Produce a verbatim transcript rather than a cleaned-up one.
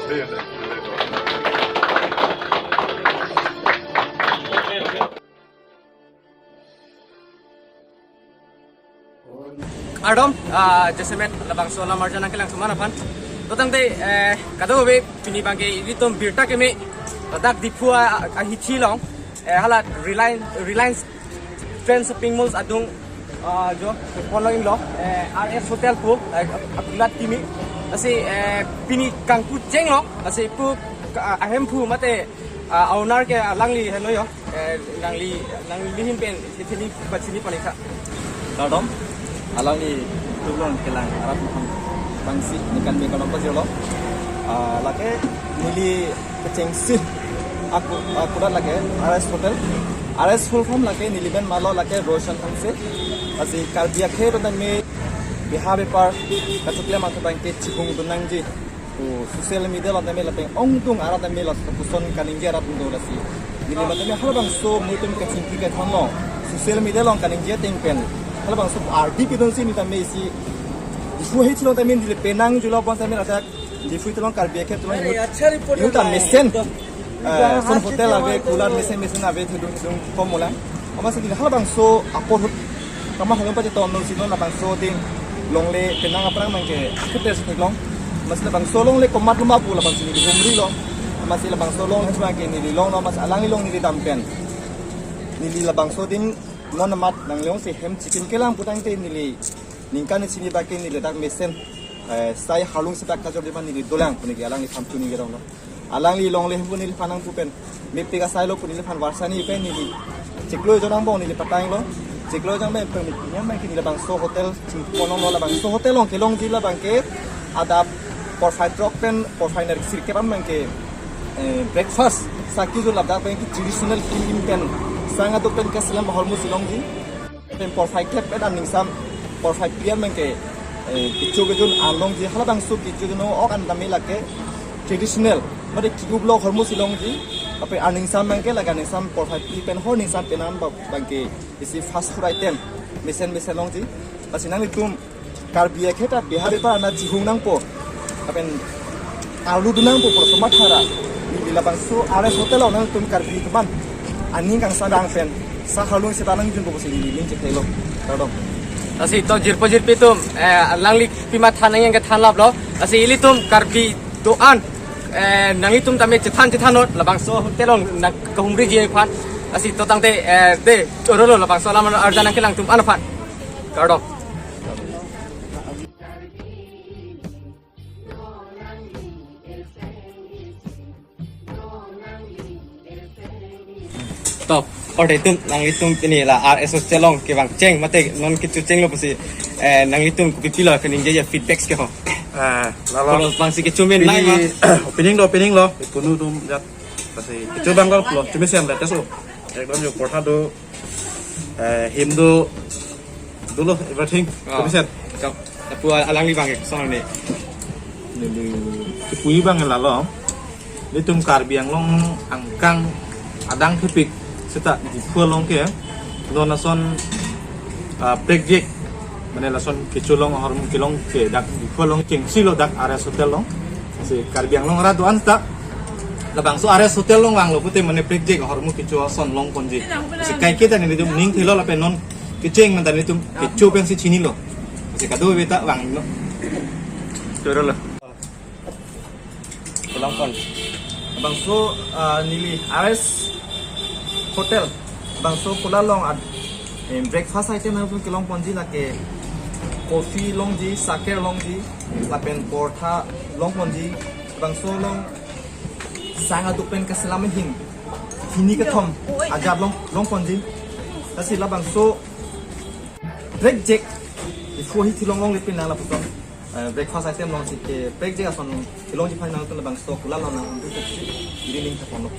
Kardom, ah, jasemet labangso alam arjan nangkelang atum aphan. To tangte, eh, kadokave pini abangke ilitum birta keme, ladak Diphu a, a, ahithi along, eh, hala Reliance, Reliance Trend Shopping Malls adung, ah, jo, ponlong lo, eh, R S Hotel pu, eh, akulat kimi. Lasi, eh, pini kangpu chenglong, lasi pu, ah, ahemphu mate, ah, owner ke alangli heno jo. Eh, nangli, nangli ahin pen, isi thini, pachini panikha. Kardom, alangli tublong kelang arat maham bangsi, nikan me kanong pajirlo. Ah, lake, neli kechengsi, aku, akulat lake, R S Hotel. R S full form lake, neli pen malo lake, Roshan Hanse. Lasi Karbi akhei pen tame, beha bepar, kachukle mangke bangke chibung dunangji. To social media along tame lapen ongdung arat tame laso puson kaningje arat do lasi. Neli matame halabangso nelitum kachingki kachanlo. Social media along kaningje ateng pen. Halabangso ardi pidunsi neli tame isi. Diphu ahithi along tame neli penang julo pon tame ladak. Diphu ahithi along Karbi akhei ahithi along. Are, acha report yu ta hai. Mesen. Eh, lason hotel ave, cooler mesen mesen ave, thedung thedung kom molang. Amatsi neli halabangso apor ahut kama halong pachethon non si non labangso adim longle penang aphrang nangke akhei pen si theklong. Amatsi labangso longle komat loma pu labangso neli humrilo. Amatsi labangso long hesbang ke neli longlo, amatsi alangli long neli dam pen. Neli labangso adim non amat nanglong si hem chicken kelang pu tangte neli ningkan isi ni bangke neli ladak mesen, eh, sai halung sedak kajor di man neli dolang pu neli alangli thamchu neli ronglo. Alangli longle hem pu neliphan nangpu pen. Mepik asai lo pu neliphan varsani pen neli. Chiklo jon angbong neli patanglo. Chiklo jon pen pen neli yang pen ke neli labangso hotel chingponlong lo labangso hotel along kelongji labangke adap porphai throk pen porphai ner sirkep an bangke, eh, breakfast saki jo ladak bangke traditional him him pen sang aduk pen kaselam ahormu si longji. Pen porphai kep pen aningsam, porphai phli an bangke, eh, kecho kejun an longji, halabangso kecho kejun ok an tame lake traditional. Mate ki-up lo ahormu si longji. Ape aningsam bangke lake aningsam porphai phli pen hor ningsam pen an ba-, bangke isi fast food item mesen mesen longji. Lasi nanglitum Karbi akhei ta beha bepar ana chihung nangpo. Lapen arlu dun nangpo pu somat hara. Neli labangso R S Hotel along nangtum Karbi atum aphan aning kangsadang pen sa halung sedangnang junpo pusi neli ning chethelo. Kardom. Lasi to jirpo jirpi atum, eh, alangli pima than nangji ke than laplo. Lasi ilitum Karbi do-an, eh, nanglitum tame chethan chethan not labangso hotel along nangkahumriji aphan. Lasi to tangte, eh, de, choro lo labangso alam arjan nangkelang atum aphan. Kardom. To, order itum, nanglitum pini la R S Hotel along kevang cheng, mate non kecho chenglo pusi, eh, nanglitum kopi pilo kaningje feedbacks ke ho. Ah, lalo. Kalau bangsi kecho men nai ma. Pini opening do, opening lo, punu dum jat. Pasi kecho bang lo, cumi siam letes lo. Ekdom jo portha do, eh, him do, dolo everything. Oh. Tapi set. Kap, lapu alangli bang ek song ni. Neli kepui bang lalo. Nelitum Karbi Anglong angkang adang thepik seta Diphu along ke. Non lason, ah, prekjak. Mane lason kecho along ahormu kelong ke dak Diphu along chengsi lo dak R S Hotel along. Si Karbi Anglong arat do-an ta labangso R S Hotel along vanglo pute mane prekjak ahormu kecho ason longponji. Si kaike ta nelitum ning thelo lapen non kecheng man ta nelitum kecho pensi chinilo. Si kadokave ta vanglo. Choro lo. Kelongpon. Labangso, ah, neli R S Hotel. Labangso cooler along ad, eh, breakfast item nangtum kelongponji lake coffee longji, saker longji, lapen portha longponji. Labangso along sang aduk pen kaselam ahin hini kethom ajat long, longponji. Lasi labangso prekjak Diphu ahithi along longle pini nang lapuson, eh, breakfast item alongsi ke prekjak ason kelongji aphan nangtum labangso cooler along nangtum kecho iri ning thapon lo.